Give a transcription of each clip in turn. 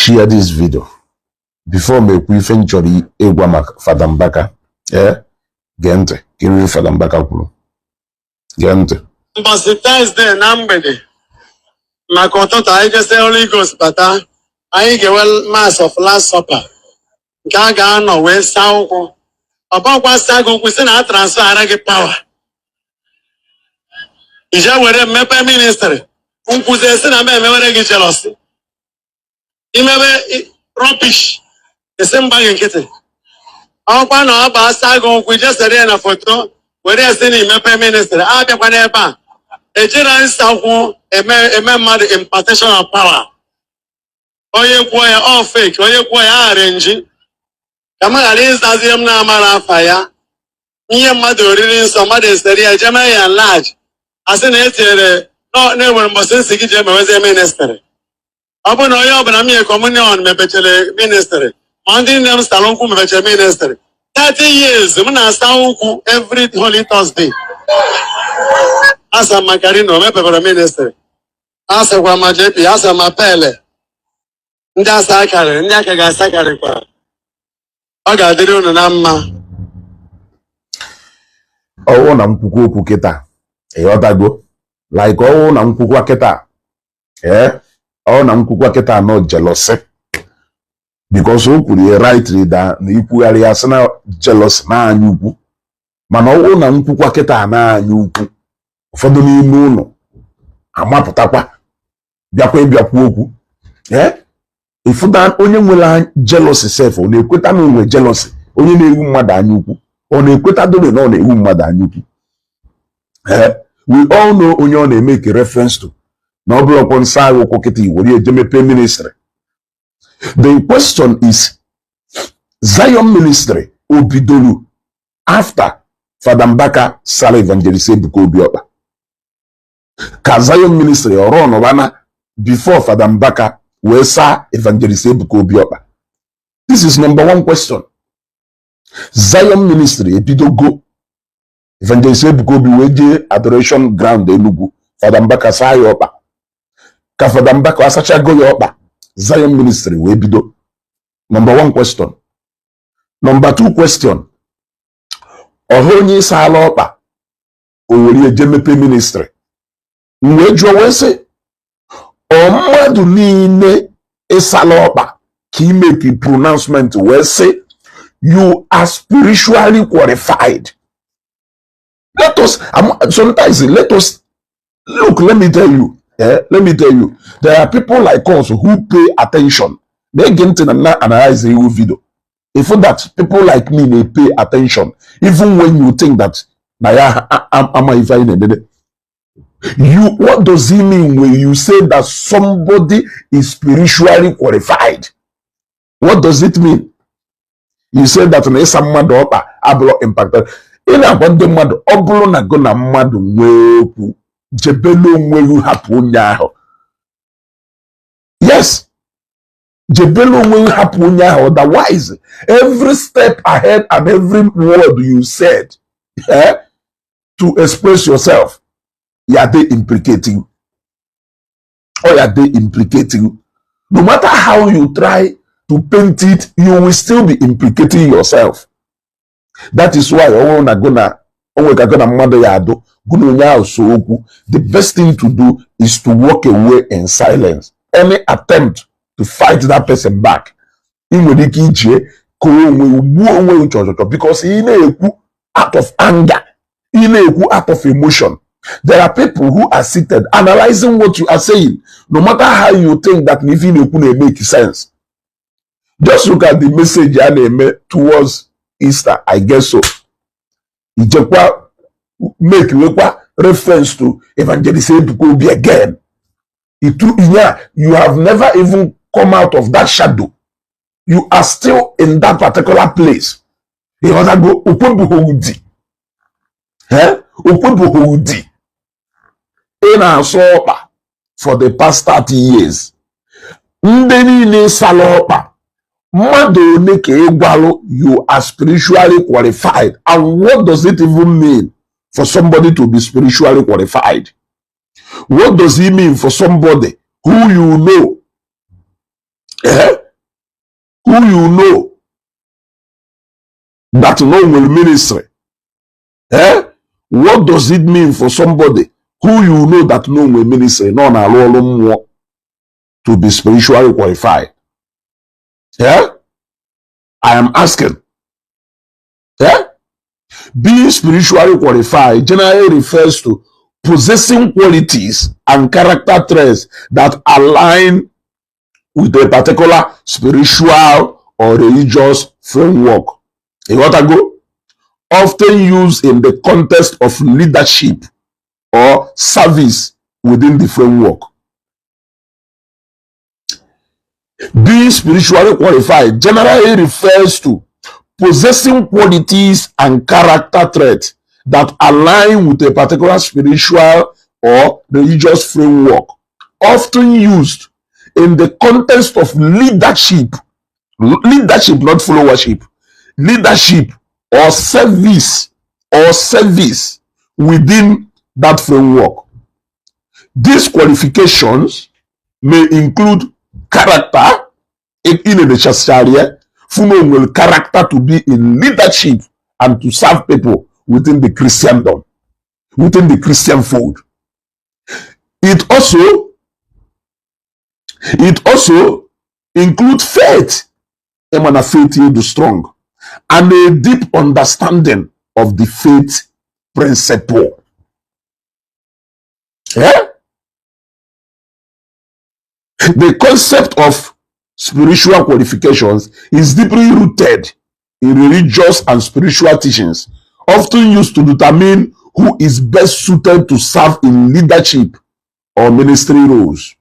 Share this video. Before m ekwu ife m chọrọ ịgwa maka Fada Mbaka, ee, gee ntị ka iru Fada Mbaka kwuru. Gee ntị. Mbọsị Thursday na mgbede maka ụtụtụ, anyị jesi Holy Ghost bata, anyị ga-enwe Mass of Last Supper nke a ga-anọ wee saa ụkwụ. Ọ bụkwa saa gị ụkwụ si na a transfer ara gị power ije were mmepe ministry nkwụzi, si na m emewere gị jealousy, imebe rubbish, esi mgba gị nkịtị. Ọkwa na ọ bụ asa gị ụkwụ, ije sere ya na foto were ya si na imepe ministry. Abịakwa n'ebe a ejira nsakwu eme eme mmadụ impartation of power. Onye kwuo ya, ọ fake. Onye kwuo ya, arrange ka m ghara ịzazie m na-amara afa ya. Ihe mmadụ oriri nsọ, mmadụ esere ya jeme ya large, asị na etinyere na-enwere mbọsị nsị gị ji emewezie ministry. Ọ bụrụ na onye ọbụla m nye communion mepechere ministry, ma ndị nne m sara ụkwụ mepechere ministry. 30 years m na-asa ụkwụ every Holy Thursday. Asa makarino mepebere ministry, asịkwa ma JP asa ma pele ndị asa karịrị, ndị aka ga-asa karịkwa. Ọ ga-adịrị unu na mma. Ọwụ na nkwukwu okwu kịta, ịghọtago, like ọwụ na nkwukwa kịta, ee, ọwụ na nkwukwa kịta nọ jealousy, because o kwuru ya rightly da na ikwugharị ya sị na jealousy na anya ukwu. Mana ọwụ na nkwukwa kịta na anya ukwu, ụfọdụ n'ime ụlọ amapụtakwa bịakwa ịbịakwu okwu. Ee, ịfụta onye nwere jealousy sef, ọ na-ekweta na onwe jealousy. Onye na-ewu mmadụ anya ukwu, ọ na-ekweta dore na ọ na-ewu mmadụ anya ukwu? Ee, we all know onye ọ na-emeke reference to, na ọ bụrụkwa nsọ agha ụkwụ kịta iwere eje mepee ministry. The question is, Zion Ministry o bidoro after Fada Mbaka sara Evangelist Ebuka Obi ọkpa, ka Zion Ministry ọrụ ọnọbana before Fada Mbaka wee saa Evangelist Ebuka Obi ọkpa? This is number one question. Zion Ministry ebidogo Evangelist Ebuka Obi wee jee Adoration Ground Enugu, Fada Mbaka saa ya ọkpa, ka Fada Mbaka asachago ya ọkpa, Zion Ministry wee bido? Number one question. Number two question: ọha onye ịsala ọkpa o were eje mepe ministry? M wee jụọ wee sị, ọ mmadụ niile ịsala ọkpa ka imeki pronouncement wee sị you are spiritually qualified? Let us sometimes, let us look. Let me tell you, let me tell you, there are people like us who pay attention, na-ege ntị na na analyze iwu video. If that people like me may pay attention even when you think that na ya ama ife anyị na-edede you. What does it mean when you say that somebody is spiritually qualified? What does it mean? You say that na ịsa mmadụ ọkpa abụrụ impacted. Ị na-agwa ndị mmadụ, ọ bụrụ na gụ na mmadụ nwee okwu, jebelu onwe gị, hapụ onye ahụ. Yes, jebelu onwe gị, hapụ onye ahụ. Otherwise, every step ahead and every word you said, to express yourself, ya dey implicating or ya dey implicating. No matter how you try to paint it, you will still be implicating yourself. That is why ọ bụrụ na gụ na o nwere ka gụ na mmadụ ya adụ, gụ na onye ahụ so okwu, the best thing to do is to walk away in silence. Any attempt to fight that person back, ị nwere ike ijie ka onwe gbuo onwe gị chọchọchọ, because ị na-ekwu out of anger, ị na-ekwu out of emotion. There are people who are seated analyzing what you are saying, no matter how you think that ife ị na-ekwu na-emake sense. Just look at the message a na-eme towards Easter, I guess so. Ijekwa make wekwa reference to Evangelist Ebuka Obi again. Itu inya, you have never even come out of that shadow. You are still in that particular place. Ịghọtago? Okwebụghị ụdị, eh, okwebụghị ụdị ị na-asọ ọkpa for the past 30 years. Ndị niile sala ọkpa, mmadụ one ka ị gwalụ you are spiritually qualified? And what does it even mean for somebody to be spiritually qualified? What does it mean for somebody who you know Eh? Who you know that no nwere ministry. Eh? What does it mean for somebody who you know that no nwere ministry, nọ na-arụ ọrụ mmụọ, to be spiritually qualified? Yeah? I am asking. Yeah? Being spiritually qualified generally refers to possessing qualities and character traits that align with a particular spiritual or religious framework. You got to go? Often used in the context of leadership or service within the framework. Being spiritually qualified generally refers to possessing qualities and character traits that align with a particular spiritual or religious framework, often used in the context of leadership, leadership, not followership, leadership or service within that framework. These qualifications may include character, in the Sharia, nwere character to be in leadership and to serve people within the Christendom, within the Christian fold. It also includes faith, ịma faith is strong, and a deep understanding of the faith principle. Yeah? The concept of spiritual qualifications is deeply rooted in religious and spiritual teachings, often used to determine who is best suited to serve in leadership or ministry roles.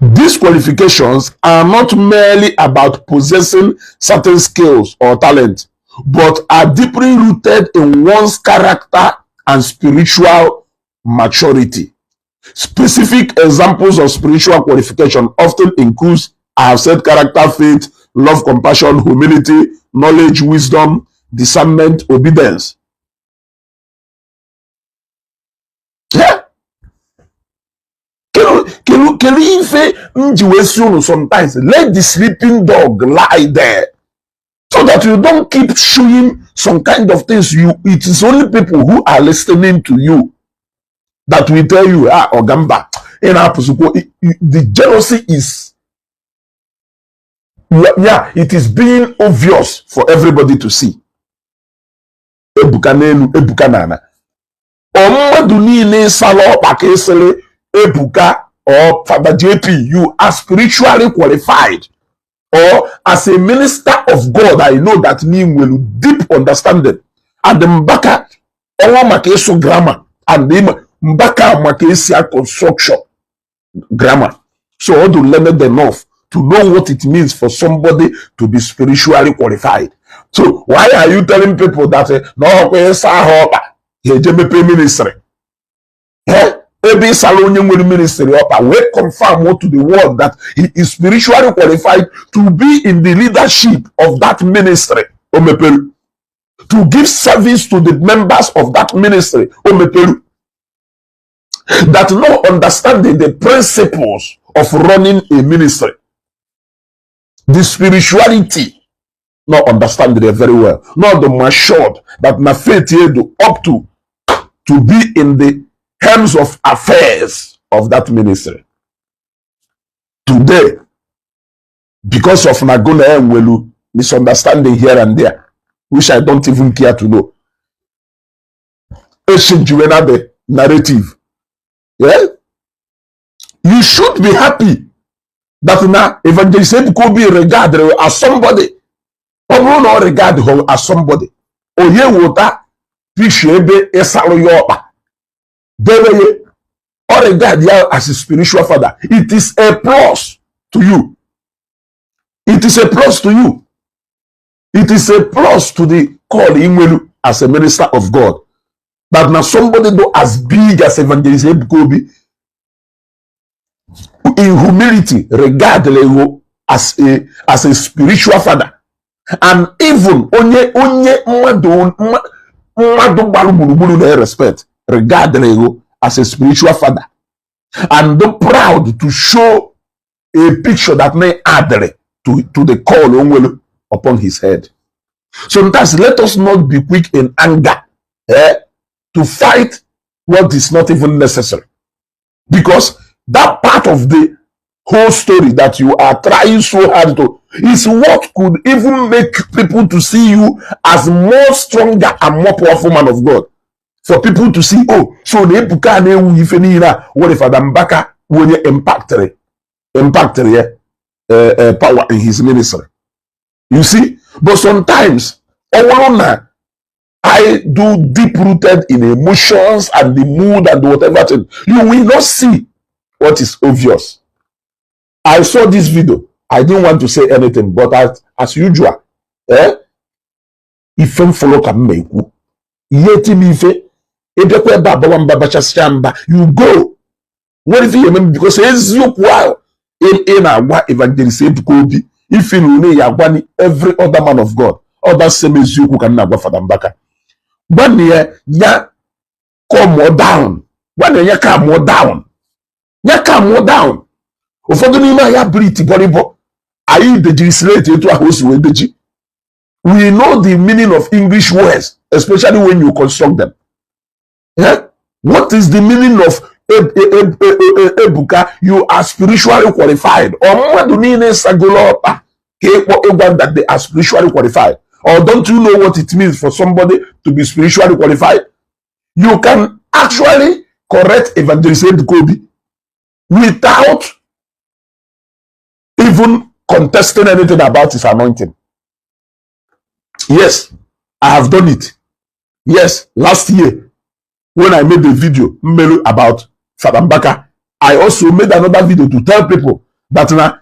These qualifications are not merely about possessing certain skills or talent, but are deeply rooted in one's character and spiritual maturity. Specific examples of spiritual qualification often includes, I have said, character, faith, love, compassion, humility, knowledge, wisdom, discernment, obedience. Yeah. Kedu ife m ji wee si unu, sometimes let the sleeping dog lie there so that you don't keep showing some kind of things. You, it is only people who are listening to you that will tell you, "Ah, ogamba, ị na-apụsịkwa." The jealousy is, yeah, it is being obvious for everybody to see. Ebuka n'elu, Ebuka n'ala, ọ mmadụ niile ịsala ọkpa ka ịsịrị Ebuka or Father JP, you are spiritually qualified, or as a minister of God, I know that me will deep understanding and Mbaka ọnwa maka ịsụ grammar and Mbaka maka esi a construction grammar, so ọ dị learned enough to know what it means for somebody to be spiritually qualified. So why are you telling people that na ọkwa ịsa ahụ ọkpa ha eje mepee ministry? Eh? Ebe ịsara onye nwere ministry ọkpa wee confirm to the world that he is spiritually qualified to be in the leadership of that ministry o mepere, to give service to the members of that ministry o mepere, that no understanding the principles of running a ministry, the spirituality, not understanding it very well, not the matured that na faith here do up to be in the helms of affairs of that ministry. Today, because of Nagona Enwelu misunderstanding here and there, which I don't even care to know, echenjiwena the narrative. Yeah? You should be happy that na Evangelist Ebuka Obi regard as somebody. Ọ bụrụ na ọ regard her as somebody, onye wụta picture ebe ịsalụ ya ọkpa debe ya, ọ regard ya as a spiritual father. It is a plus to you. It is a plus to you. It is a plus to the call inwelu as a minister of God. That now somebody do as big as Evangelist Ebuka Obi in humility regard Lego as a spiritual father, and even onye mmadụ gbara gburugburu na respect regard Lego as a spiritual father and proud to show. A picture that may add to the call onwelu upon his head. Sometimes let us not be quick in anger, eh, to fight what is not even necessary. Because that part of the whole story that you are trying so hard to is what could even make people to see you as more stronger and more powerful man of God. For people to see, oh, so na Ebuka na-ewu ife niile a were Fada Mbaka onye impactịrị ya power in his ministry. You see? But sometimes, ọ bụrụ na I do deep rooted in emotions and the mood and whatever thing, you will not see what is obvious. I saw this video. I didn't want to say anything, but as usual, eh? Ife m follow ka m ma ekwu. Ihe ti m ife, ịbịakwa ebe a bawa mba bachasịcha mba, you go. Nwere ife ihe eme m because eziokwu ahụ ị na-agwa Evangelist Ebuka Obi, ife na une ya agwa ni every other man of God. Ọ that same eziokwu ka m na-agwa Fada Mbaka. Gwanụ ya ya calm down. Gwanụ ya calm down. Ya calm down. Ụfọdụ n'ime anyị abụrụ itibọrịbọ. Anyị dejiri slate etu ahụ o si wee deji. We know the meaning of English words, especially when you construct them. Yeah? What is the meaning of Ebuka? You are spiritually qualified. Or mmadụ niile sagolo ọkpa ka ịkpọ ịgwa that they are spiritually qualified. Or don't you know what it means for somebody to be spiritually qualified? You can actually correct Evangelist Ebuka Obi without even contesting anything about his anointing. Yes, I have done it. Yes, last year when I made a video mmelu about Fada Mbaka, I also made another video to tell people that now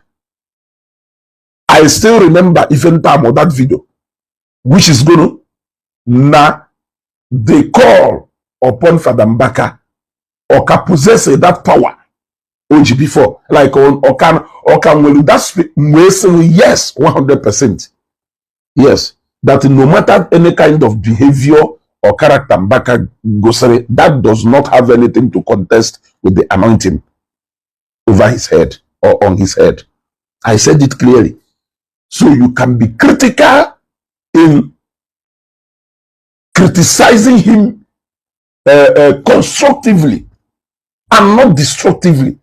I still remember even time of that video, which is gonna na the call upon Fada Mbaka or possess that power oji before, like ọka ọka nwere that wee sị yes, 100%, yes, that no matter any kind of behavior or character Mbaka gosiri, that does not have anything to contest with the anointing over his head or on his head. I said it clearly. So you can be critical in criticizing him constructively and not destructively.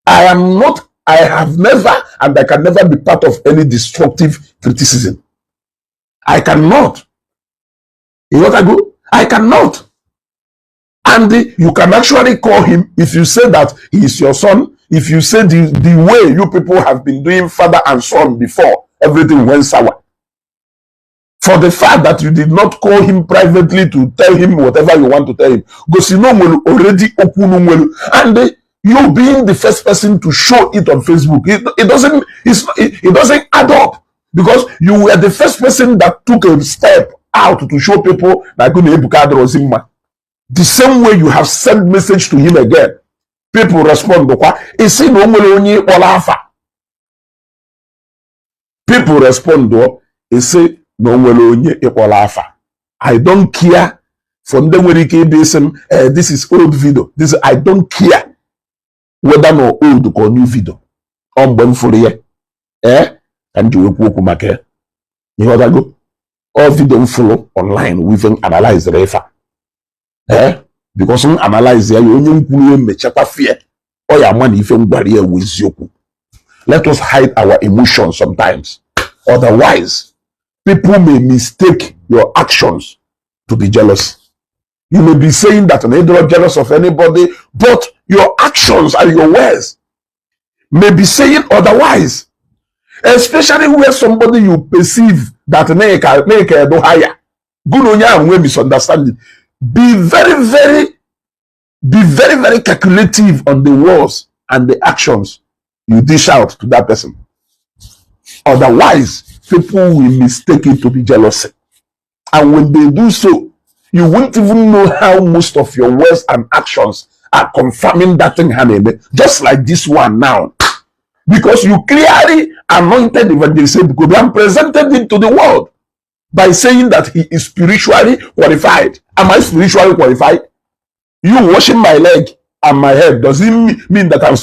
I am not, I have never, and I can never be part of any destructive criticism. I cannot. You know what I go? I cannot. And you can actually call him if you say that he is your son. If you say the way you people have been doing father and son before, everything went sour. For the fact that you did not call him privately to tell him whatever you want to tell him, because you know already okunu, and you being the first person to show it on Facebook, it doesn't add up, because you were the first person that took a step out to show people that gonna Ebuka adịrọzi. The same way you have sent message to him again, people respond kwa isi na o nwere onye ịkpọrọ afa. People respond o isi na o nwere onye ịkpọrọ afa. I don't care for ndị nwere ike ịbịa isi m, eh, this is old video, this I don't care whether na old ka new video. Ọ mgbe m fụrụ ya ee ka m ji wee kwuo okwu maka ya. Ịghọtago? Ọ video m fụrụ online with analyze ife a, ee, because m analyze ya, ya onye m kwuru ya mechakwa fie ọ ya ama na ife m gwara ya ewu eziokwu. Let us hide our emotions sometimes, otherwise people may mistake your actions to be jealous. You may be saying that you're not jealous of anybody, but your actions and your words may be saying otherwise, especially where somebody you perceive that na-eke edo higher gụ na onye ahụ nwee misunderstanding. Be very very calculative on the words and the actions you dish out to that person. Otherwise people will mistake it to be jealousy, and when they do so, you won't even know how most of your words and actions are confirming that thing ha na-eme. Just like this one now, because you clearly anointed Evangelist Ebuka Obi and presented him to the world by saying that he is spiritually qualified. Am I spiritually qualified? You washing my leg and my head, does it mean that I'm